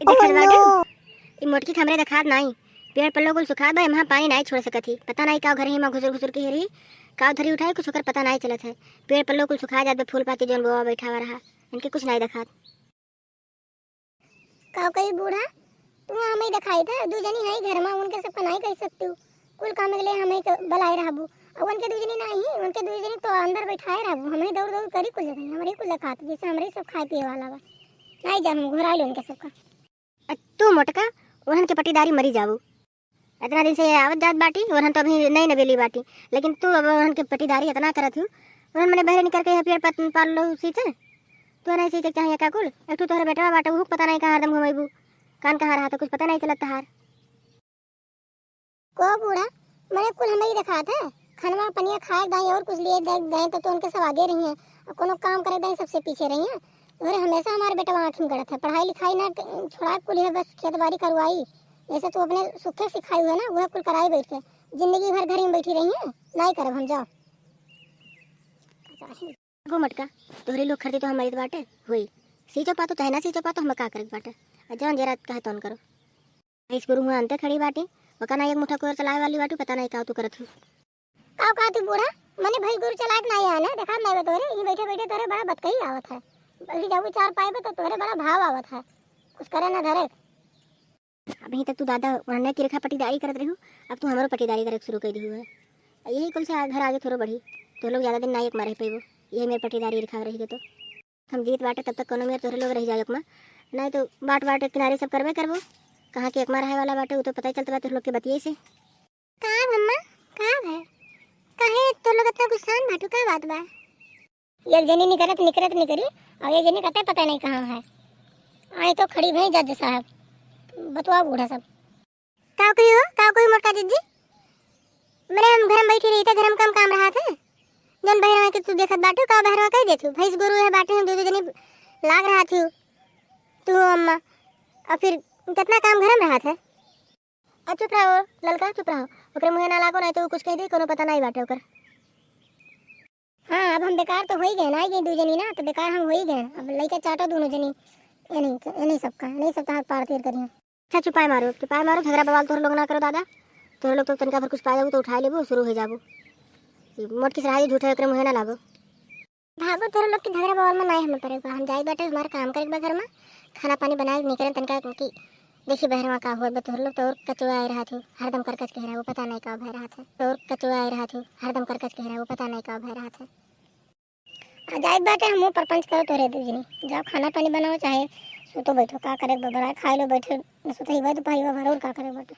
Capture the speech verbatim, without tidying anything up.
ई देखत बाटू, ई मोटकी के हमरे देखात नाई। पेड़ पल्लो कुल सुखात बा, एम्हा पानी नाई छोड़ सकत ही। पता नाई का घरे ही मा घुसुर घुसुर के रही, का धरी उठाई, कुछ ओकर पता नाई चलत है। पेड़ पल्लो कुल सुखा जात बा, फूल पाती जौन बोआ बैठावा रहा, इनके कुछ नाई देखात। का कही बूढ़ा, तू हमें देखाई था, दू जनी है घर मा, उनके सबका नाई कही सकती हूँ। कुल काम के लिए हमें तो बलाए रहबू। और उनके दू जनी नाई, उनके दू जनी तो अंदर बैठाए रहबू, हमें दौड़ दौड़ करी कुल जगह, हमरे कुल देखात, जैसे हमरे सब खाए पिए वाला बा। नाई जा, हम घुराई लो उनके सबका। अ, तू मोटका, ओहन के पटीदारी मरी जाबू। इतना दिन से ये आवत जात बाटी, ओहन तो अभी नई नवेली बाटी, लेकिन तू अब ओहन के पटीदारी इतना करत हूँ, ओहन मने बहरे निकर के यहाँ पेड़ पत-, पाल लो सींचे। तू नहीं सींचे के चाहिए का कुल? एक ठो तोहरे बेटवा बाटे, उहू के पता नहीं कहाँ हरदम घुमैबू, कान कहाँ रहा तो कुछ पता नहीं चलत तहार। को बूढ़ा, मने कुल हमें ही देखात है। खनवा पनिया खाए दाई और कुछ लिए दे, दे तो, तो उनके सब आगे रही हैं। और कोनो काम करे दाई सबसे पीछे रही हैं। तोहरे हमेशा हमारे बेटवा आँखी में गड़त है। पढ़ाई लिखाई ना क-, छोड़ा कुल है, बस खेत बाड़ी करवाई। जैसे तू अपने सुखे सिखाई हुए ना, वह कुल कराई बैठ के। जिंदगी भर घर में बैठी रही हैं, नाई करब हम, जाओ। गो मटका, तोहरे लोग खरीदी तो हमारी बाटे, होई। सींचो पातो चाहे ना सींचो पातो, हमें का करे के बाटे। और जौन जरा कहे तौन करो। इस गुरु हुआ अंते खड़ी बाटी, ओका ना एक मुठा कोर चलावे वाली बाटी, पता नहीं का तू करत हूँ। का, का तू बूढ़ा? मने भैंस गोरू चलाए के नाई आए ना, देखात नाई बा तोहरे, यहीं बैठे बैठे तोहरे बड़ा बतकही आवत है। बैठी जाबू चार पाए पे तो तोहरे बड़ा भाव आवत है, कुछ करे ना धरे। अभी तक तू दादा वहने की रेखा पटीदारी करत रहू, अब तू हमरो पटीदारी करे शुरू कर दिहू है। यही कुल से आ-, घर आगे थोड़ो बढ़ी, तो लोग ज़्यादा दिन नाई एक मारे पैबो, यही मेरे पटीदारी रेखा रही तो। हम जीत बाटे तब तक कोनो मेर तोहरे लोग रह जाए एकमा, नहीं तो बाट बाट किनारे सब करबे करबो। कहाँ के एकमा रहे वाला बाटे, उ तो पता ही चलत बा तोहरे लोग के बतिये से। का भम्मा, का भय? काहे तोहरे लोग इतना गुस्सान बाटू, का बात बा? एक जनी निकरत निकरत निकरी, और एक जनी कते पता नहीं कहाँ है। आए तो खड़ी भई जज साहब, बतवा बूढ़ा सब। का कोई हो, का कोई मोटका जिज्जी? मने हम घर में बैठी रही थे, घर में कम काम रहा थे। जौन बहरवा के तू देखत बाटू, का बहरवा कह देतू? भैंस गोरू है बाटे, हम दो दो जनी लाग रहा थी, तू हो अम्मा। और फिर कितना काम घर में रहा थे। और चुप रहो ललका, चुप रहो, ओकरे मुँहे ना लागो, नहीं तो उ कुछ कह दे, कोनो पता नहीं बाटे ओकर। हाँ, अब हम बेकार तो हो ही गए ना, आई गई दू जनी ना, तो बेकार हम हो ही गए। अब लइका चाटो दोनों जनी, ये नहीं, ये नहीं सबका, नहीं सब तहार पार तीर करिए। अच्छा, चुपाई मारो, चुपाई मारो, झगड़ा बवाल तोहर लोग ना करो दादा। तोहर लोग तो तनिका भर कुछ पाए जाबू तो उठाए लेबू, शुरू हो जाबू। ये मोटकी सराही झूठे ओकरे मुँहे ना लागो। भागो, तोहर लोग के झगड़ा बवाल में नाई हमें पड़े बा। हम जाई बाटे, हमार काम करे के बा घर में, खाना पानी बनाए के निकरे तनिका कि देखी बहरवा का हुआ बा। तोहर लोग तो और कचुआ आए रहा थू, हरदम कर कच कह रहा, वो पता नहीं का भय रहा था। तो और कचुआ आए रहा थू, हरदम कर कच कह रहा, वो पता नहीं का भय रहा था। आ जाइत बाटे, हमहू परपंच करो तोरे दू जनी। जाओ खाना पानी बनाओ, चाहे सुतो बैठो, का करे के बा, बनाए खाए लो, बैठे सुतही बा, दुपहरी बा, और का करे के बाटे।